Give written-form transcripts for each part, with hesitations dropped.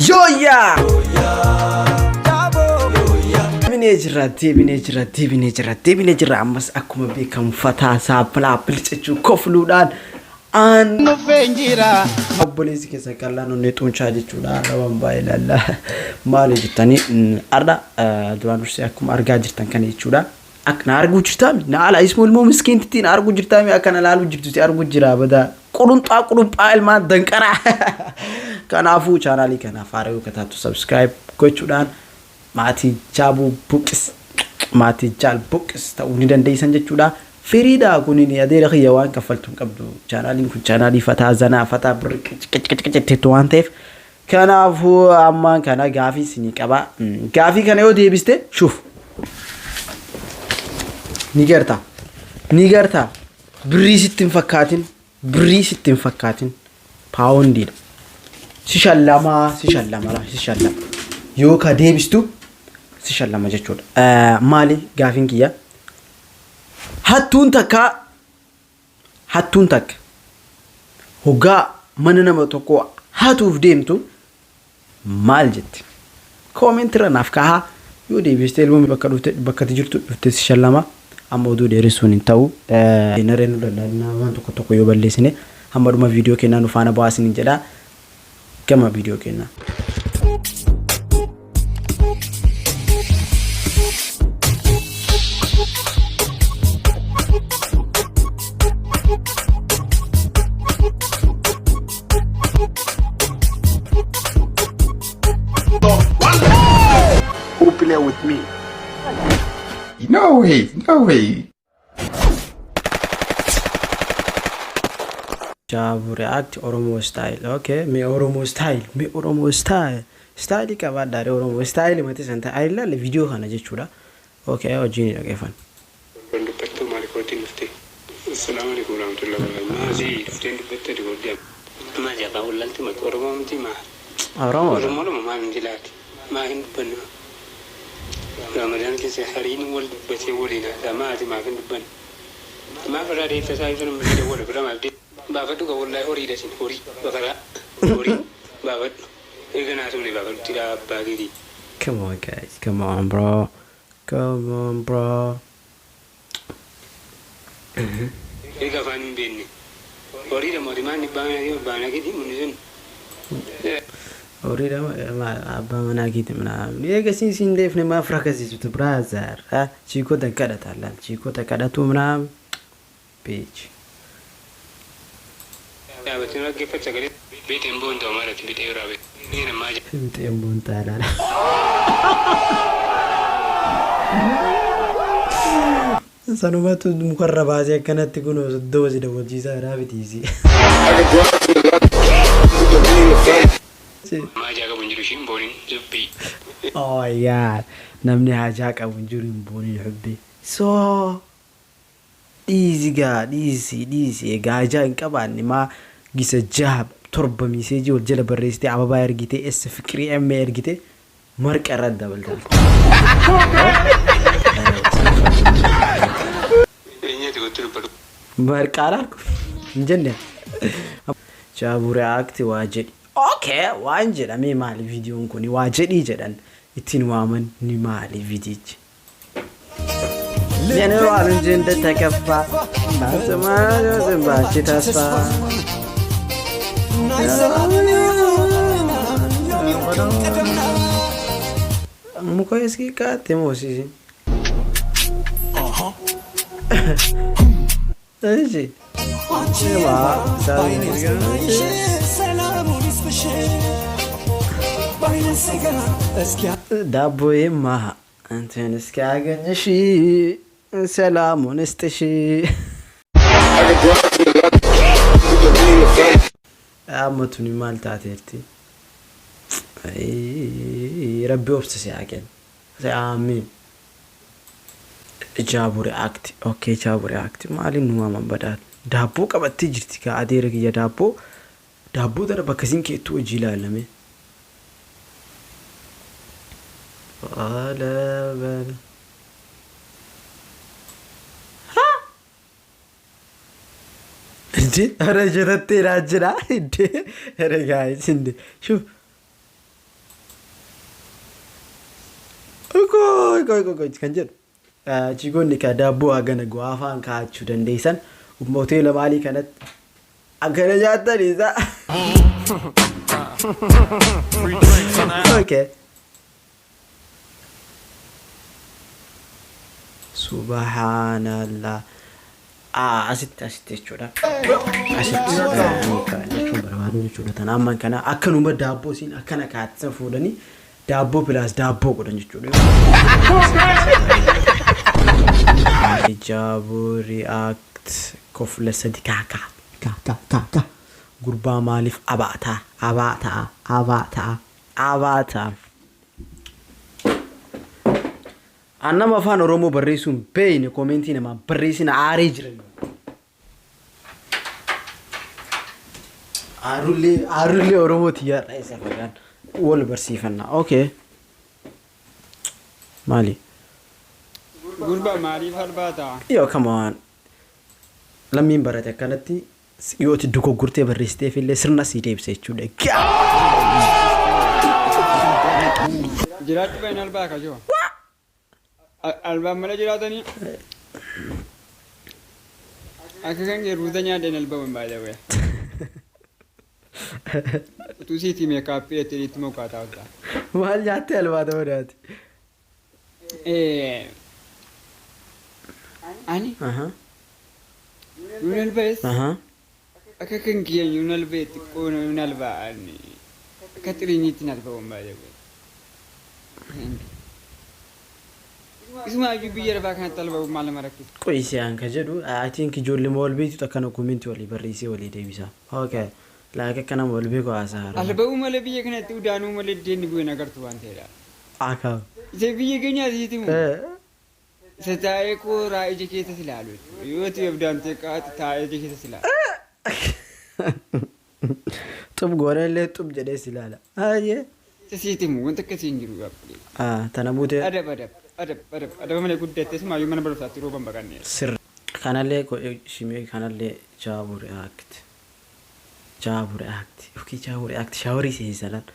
Yooyyaa! Deebinee jirra, deebinee jirra, deebinee jirra, deebinee jirra. Ammas akkuma beekamu fataa saappilaa bilchachuu kofluudhaan aan Nuffeen jira. Obboleessi keessa qallaan onnee xuunchaa jechuudha. Har'a waan baay'ee ilaalla. Maali jettanii har'a duraan dursee akkuma argaa jirtan kana jechuudha. Akka na arguu jirtaami? Na ala ismoo ilmoo miskiintitti na arguu jirtaami? Akka na laaluu jirtu si arguu jira badaa. Qurunxaa qurunphaa ilmaan danqaraa. Kanaafuu chaanaalii kanaaf haaraa yoo kataatu subscribe gochuudhaan maatii jaabuu buqqis maatii jaal buqqis ta'uu ni dandeessan jechuudha. Firiidha kunin adeera kiyya waan kaffaltu hin qabdu. Chaanaaliin kun chaanaalii fataa zanaa fataa birri qicqiqqiqqiqqiqettu waan ta'eef kanaafuu ammaan kana gaafii isinii qaba. Gaafii kana yoo deebiste shuf ni garta ni garta birrii sitti hin fakkaatin birrii sitti hin fakkaatin paawondiidha. Si shallamaa si shallama si shallama yoo ka deebistu si shallama jechuudha. Maali gaafiin kiyya? Hattuun takka hattuun takka hoggaa mana nama tokkoo hatuuf deemtu maal jetti? Comment irra naaf kaahaa yoo deebiste ilmoo bakka dhufte bakka ati jirtu dhufte si shallama amma oduu dheeressuun hin ta'u. Naree nu lallaalinaa waan tokko tokko yoo balleessine hamma dhuma viidiyoo kennaa nu faana bu'aa isiniin jedha gama viidiyoo kennaa. Who play with me? No way, no way. Jaabu React Oromo Style. Okay, mee Oromo Style, mee Oromo Style. Style qabaadhaa ree Oromo Style mati san ta'e ilalle viidiyoo kana jechuudha. Okay, hojii ni dhaggeeffan. Kan dubbattuu maali kootiin dhuftee. Assalaamu alaikum warahmatullahi wabarakatuh. Maa asii dhufteen dubbatte ati kooddee amma. Maa afaan wallaalti mati Oromoo miti maa. Oromoo. Oromoodhuma maal miti laati. Maa hin dubbanne. Ramadaan keessa hariin wal dubbatee waliin haasa'a maa ati maaf hin dubbanne. Maaf irraa deetta isaa ibsa namni dawwala bira maaf deetta. Baafadhu ka wallahi horiidha isin horii baqaraa horii baafadhu erga naasofne baafadhu tiraa abbaa keetii. Come on guys, come on bro. Come on bro. Erga afaan hin beekne. Horiidha moo ati maal abbaa manaa abbaa manaa keetii munni sun. Horiidha abbaa manaa keetii mana. Eega siin siin deefne maaf rakasiisutu brother. Chiikota kadhata laal chiikota kadhatu ምናምን bitch. Dhaabatee dhaggeeffatu sagalee beekteen boonta maalati bitee biraa beekte. Inni namaa Fixeen boontaa laala. Sanumatu mukarra baasee akkanatti kun soddoma si daawwachiisaa jira bitiisi. Haajaa qabu hin jiru ishiin booniin dubbii. Oh yeah. Namni haajaa qabu hin jiru hin booniin hubbi. So dhiisi gaa dhiisi dhiisi egaa haajaa hin qabaanne maa gisa jaha torba message wal jala barreessitee ababaa ergitee S fiqirii M ergitee marqa irratti dabalta. Eenyuti gotti dubbatu. Marqaadhaan hin jenne. Jaabu React waa jedhi. Okay, waan jedhamee maali viidiyoon kun waa jedhii jedhan ittiin waaman ni maali viidiyichi? የኑሯን እንጂ እንደተከፋ ባንቺ ተስፋ muka iski kaatte moosisi. እሺ ዳቦዬማ እንትን እስኪያገኝሽ ሰላሙን እስጥሽ። Amma tuni maal taateerti? Rabbi obsa si haa kennu. Amiin. Jaabu React. Okay, Jaabu React. Maaliin nu waaman badaa? Daabboo qabattee jirti kaa adeera kiyya daabboo. Daabboo tana bakka isin keettuu hojii ilaalame. Ala bala. እንዴ ኧረ ጀረቴ ናጅና እንዴ ኧረ guys እንዴ ሹፍ Qoy qoy qoy qoy kan jedhu. Chiikonni ka daabboo hagana guwaafaan kaa'achuu dandeessan hoteela maalii kanatti akkana nyaattan isa. Okay. Subhanallah. Asitti asitti jechuudha. Asitti jechuun barbaadu jechuudha. Tana amman kana akkanuma daabboo isiin akkana kaa'attan fuudhanii daabboo plus daabboo godhan jechuudha. Jaaboo react kofla sadi kaa kaa kaa kaa kaa gurbaa maaliif abaataa abaataa abaataa abaataa. An nama afaan Oromoo barreessuu hin beekne comment namaa barreessina aaree jira. Aarullee aarullee Oromooti yaadha isa fagaan wal barsiifanna. Okay. Maali? Gurbaa maaliif albaata? Yoo, come on. Lammiin barate akkanatti yoo itti dogoggortee barreessiteef illee sirna sii deebisa jechuudha. Jiraachuu bahin albaa kajoo. Albaan mana jiraatanii. Akka kan kee ruuza nyaadheen albaman baay'ee. Utuu siitii makeup jettee itti mokkaataa oolta. Maal nyaattee albaata madaati? Ani yoon alba'es akka kan kiyya yoon alba'e xiqqoo yoon alba'an akka xiriinyiitti hin alba'uun baay'ee. Isumaayyuu biyya lafaa kanatti alba'uun maal nama rakkisa? Qo'isiyaan ka jedhu, I think ijoollee wal beektu akkana comment walii barreessee walii deebisa. Okay. Like akka nama wal beeku haasaa. Alba'uu malee biyya kanatti udaanuu malee iddeen bu'een agartu waan ta'eedha. Akam. Isa biyya keenya asiiti moo? Isa taa'ee kooraa ija keessa si ilaalu jechuudha. Yoo ati abdaantee qaate taa'ee ija keessa si ilaalu. Xub goona illee xub jedhee si ilaala. Hayyee. Isa siiti moo wanta akkasii hin jiru gaaffilee. Tana buutee. Adab adab adab adab adaba malee guddatte sumaayyuu mana barumsaatti rooban baqanneera. Sirri. Kanallee shimee kanallee jaabu react. Jaabu react. Okay, jaabu react. Shower seensalan.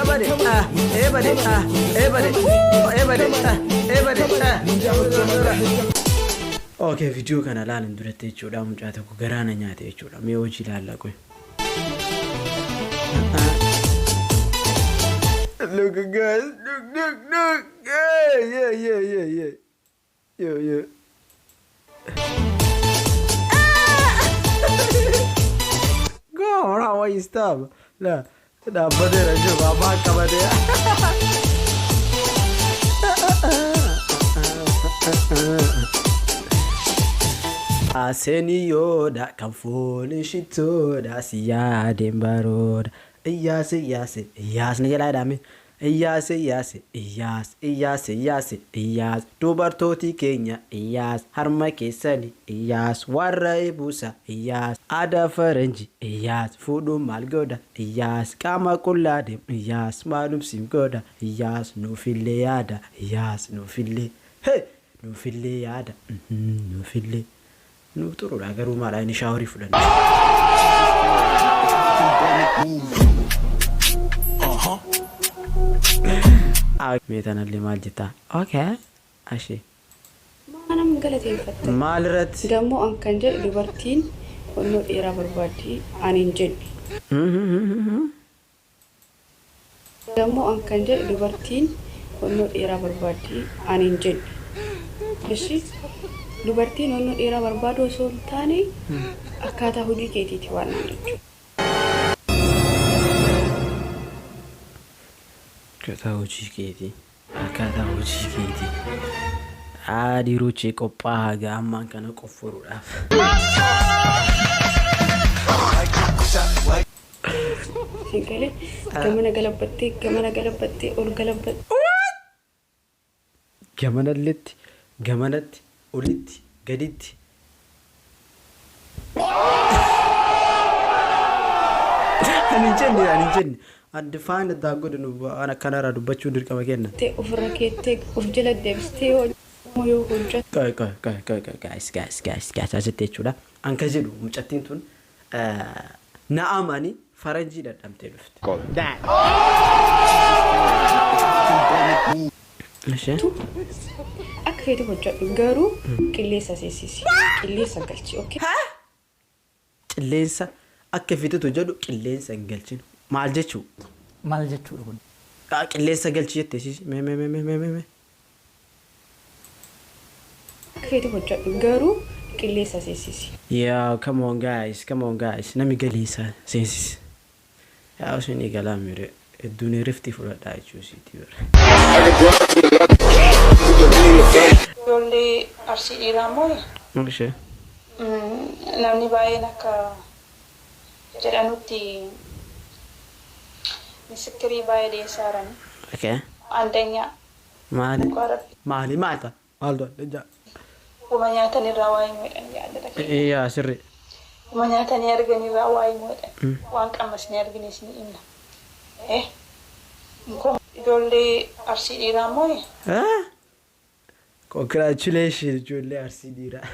Ebade, ah, ebade, ah, ebade, woo, ebade, ah, ebade, ah. Okay, viidiyoo kana ilaalin duratti jechuudha mucaa tokko garaana nyaate jechuudha. Mee hojii ilaalla qoy. Look guys, look, look, look. Yeah, yeah, yeah, yeah, yeah. Yeah, yeah. Go on, why you stop? La, dhaabbateera jiru abbaa qabatee. Aseniyoodha kan fooliin shittoodha si yaadeen barooda. Iyyaase iyyaase iyyaas na jalaa jedhame. Iyyaase iyyaase iyyaas iyyaase iyyaase iyyaas dubartooti keenya iyyaas harma keessani iyyaas warra eebuusa iyyaas aadaa faranji iyyaas fuudhuu maal godha iyyaas qaama qullaa deem iyyaas maalum siif godha iyyaas nuufillee yaada iyyaas nuufillee hey nuufillee yaada nuufillee nuuf xuruudha garuu maadha inni shower fudhanne. Mee tanallee maal jettaa? Okay. Ashee. Maanam galateeffatte. Maal irratti? Dammoo an kan jedhu dubartiin onnoo dheeraa barbaaddi ani hin jenne. Dammoo an kan jedhu dubartiin onnoo dheeraa barbaaddi ani hin jenne. Ishi dubartiin onnoo dheeraa barbaadu osoo hin taane akkaataa hojii keetiiti waan naan jechuudha. Akkaataa hojii keetii. Akkaataa hojii keetii. Dhiirochee qophaa'aa gaa ammaan kana qofforuudhaaf. Siin galee gamana galabbattee gamana galabbattee ol galabbattee. Gamanalletti gamanatti olitti gaditti. Ani hin jenne, ani hin jenne. Undefined daa godhinu waan akkanarraa dubbachuun dirqama kenna. Ofirra keettee of jala deebistee yoo hojjette Qoy qoy qoy qoy qoy, guys, guys, guys, guys, asitti jechuudha. Anka jedhu mucattiin tun na amani, faranjii dhadhamtee dhufte. Ishee? Akka feete hojjedhu, garuu qilleensa seensisi. Qilleensa galchi, okay? Qilleensa akka fitetu jedhu, qilleensa hin galchin. Maal jechuu? Maal jechuudha kun? Ah, qilleensa galchi jette ishii. Mee mee mee mee mee mee. Akka feete hojjedhu, garuu qilleensa seensisi. Yeah, come on guys, come on guys. Nami galiisa seensisi. Yaa isin eegalaa mire hedduun rifti fudhadhaa jechuu siiti bara. Ijoollee Arsii dhiiraa immoo Ishee. namni baay'een akka jedhanutti misikirii baay'ee dhiyeessaa jiran. አንደኛ Maali? Dhugaa Rabbi. Maali maalta? Maaltu adda? Uma nyaatan irraa waa himu jedhan jaalladha. Yaa sirri. Uma nyaatanii argan irraa waa himu jedhan. Waan qammasnee argines ni himna. Ijoollee Arsii dhiiraa immoo Congratulations, ijoollee Arsii dhiiraa.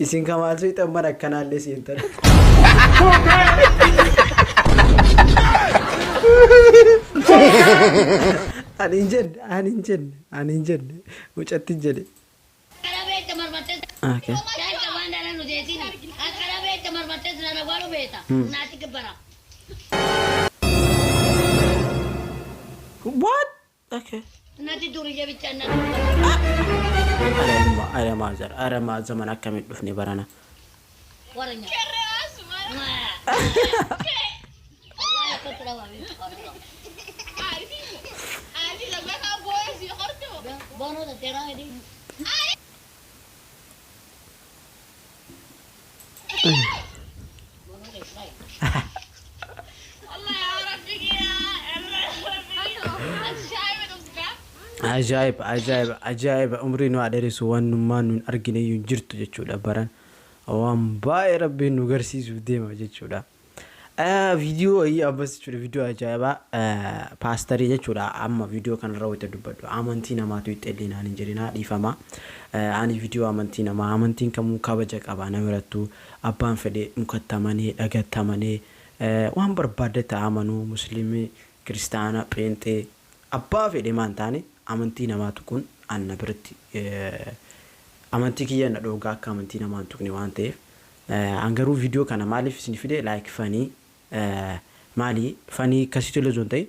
Isin kamaaltu hixan akkanaallee seentan. Ani hin jenne, ani hin jenne, ani hin jenne, mucatti hin jedhe. Okay. What? Okay. Are maal jara, are maal zaman akkamitti dhufne barana? Ajaa'iba, ajaa'iba, ajaa'iba! Umrii nu haa dheeressu. Waan nummaan nun argine iyyuu hin jirtu jechuudha. Baran waan baay'ee rabbiin nu garsiisuuf deema jechuudha. Viidiyoo wayii ammas jechuudha, viidiyoo ajaa'ibaa paastarii jechuudha. Amma viidiyoo kanarra wayita dubbadhu amantii namaatu itti ellinaan hin jedhinaa, dhiifama. Ani viidiyoo amantii namaa, amantiin kamuu kabaja qaba namirattuu. Abbaan fedhe mukattamanee dhagattamanii waan barbaadde ta'a amanuu, musliimii, kiristaana, pheenxee, abbaa fedhe maan taane, amantii namaatu kun anna biratti amantii kiyya na dhoogaa akka amantii namaa hin tuqne waan ta'eef. An garuu viidiyoo kana maaliif isin fide? Like funny, maali, funny akkasitti illee osoo hin ta'in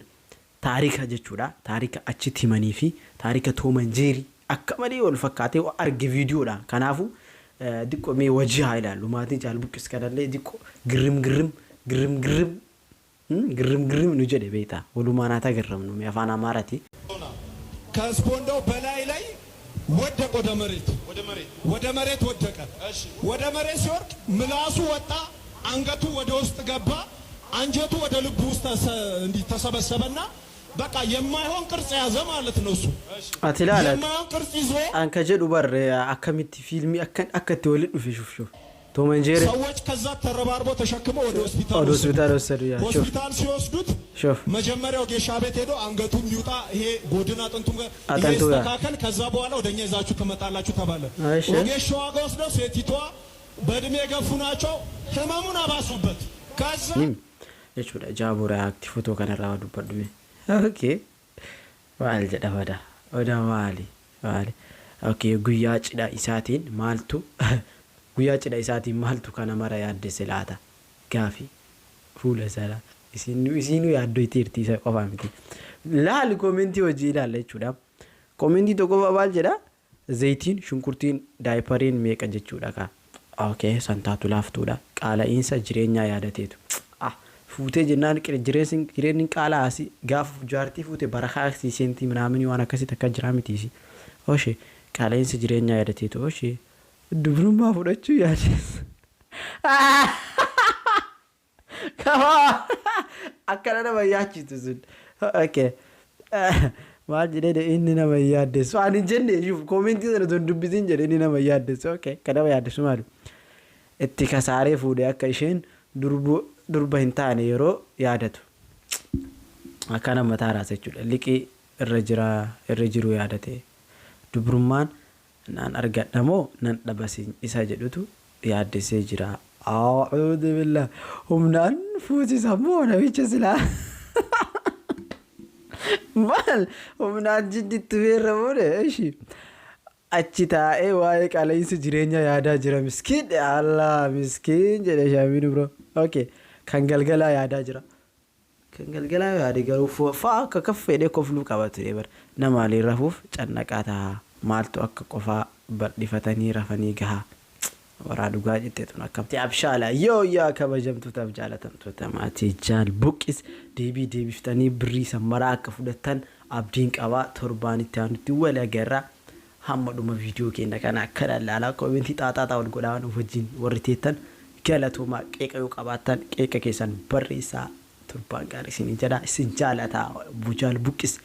taarika jechuudha. Taarika achitti himanii fi taarika Tom and Jerry akka malee wal fakkaatee arge viidiyoodha. Kanaafuu diqqoo mee wajii haa ilaallu. Maatii jaalbuqqis kanallee diqqoo girrim girrim girrim girrim girrim girrim nu jedhe beektaa. Walumaan haa tagarramnu mee afaan Amaaraati. ከስፖንዳው በላይ ላይ ወደቀ፣ ወደ መሬት ወደ መሬት ወደቀ። ወደ መሬት ሲወድቅ ምላሱ ወጣ፣ አንገቱ ወደ ውስጥ ገባ፣ አንጀቱ ወደ ልቡ ውስጥ እንዲህ ተሰበሰበና በቃ የማይሆን ቅርጽ ያዘ ማለት ነው። እሱ Ati ilaala. የማይሆን ቅርጽ ይዞ An ka jedhu bar akkamitti fiilmii akka akka itti walitti dhufe, shuf shuf. Tom and Jerry. ሰዎች ከዛ ተረባርበው ተሸክመው ወደ ሆስፒታል ወደ ወሰዱት። ሆስፒታል ወሰዱ። ያ ሹፍ። ሆስፒታል ሲወስዱት ሹፍ። መጀመሪያው ጌሻ ቤት ሄዶ አንገቱም ይውጣ፣ ይሄ ጎድን አጥንቱም ጋር ይሄ አጥንቱ ጋር። ይስተካከል፣ ከዛ በኋላ ወደኛ ይዛችሁ ትመጣላችሁ ተባለ። እሺ። ወጌሻዋ ጋር ወስደው ሴቲቷ በእድሜ የገፉ ናቸው፣ ህመሙን አባሱበት። ከዛ Jechuudha jaabura akti fotoo kanarraa dubbadhu mee. Okay. Maal jedha oda? Oda maali? Maali? Okay, guyyaa cidha isaatiin maaltu, guyyaa cidha isaatiin maaltu kana mara yaaddesse laata? Gaafi fuula isaa isinuu yaaddoo itti hirtii isa qofaa miti. Laali, koomentii hojii ilaalla jechuudha. Koomentii tokko maal jedha? Zayitiin, shunkurtiin, daayipariin meeqa jechuudha kaa. Okay, santaatu laaftuudha. Qaala'iinsa jireenyaa yaadateetu. Ah, fuutee jennaan jireenyi qaala'aasi, gaafa jaartii fuute barakaa seentii minaaminii waan akkasii takka jiraa mitiisi. Oshee, qaala'iinsa jireenyaa yaadateetu. Oshee, dubrummaa fudhachuu yaadeessa. Kamaa akkana nama yaachistu sun. Okay. Maal jedhee inni nama hin yaaddessu? Ani hin jenne iyyuu, koomentii sana osoo hin dubbisiin jedhe, inni nama hin yaaddessu. Okay. Kan nama yaaddessu maali? Itti kasaaree fuudhee akka isheen durbu Durba hin taane yeroo yaadatu akkana mataa raasa jechuudha. Liqii irra jira irra jiru yaadate, dubrummaan naan argadha moo nan dhaba isa jedhutu yaaddessee jira. A'uudhu billah, humnaan fuusisa moo namicha silaa? Maal, humnaan jidditti beerra boode? Ishi achi taa'ee waa'ee qaala'insa jireenyaa yaadaa jira. Miskiin, Allah, miskiin jedhe shaamiin bro. Okay, kan galgalaa yaadaa jira. Kan galgalaa yaade garuu fa'aa akka kaffeedhee kofluu qaba ture bara. Namaalee rafuuf cannaqaa ta'a. Maaltu akka qofaa bal'ifatanii rafanii gahaa? Waraa dhugaa jette tun akkamti abshaala. Yoo yaa kabajamtootaaf jaalatamtoota maatii Jaal Buqqis, deebii deebiftanii birrii sammaraa akka fudhattan abdiin qabaa. Torbaan itti aanutti wal agarra. Hamma dhuma viidiyoo keenya kana akka lallaalaa, comment xaaxaaxaa wal godhaa wajjin warri teettan galatoomaa. Qeeqa yoo qabaattan qeeqa keessan barreessaa. Torbaan gaarii isin jedha, isin jaalataa Bujaal Buqqis.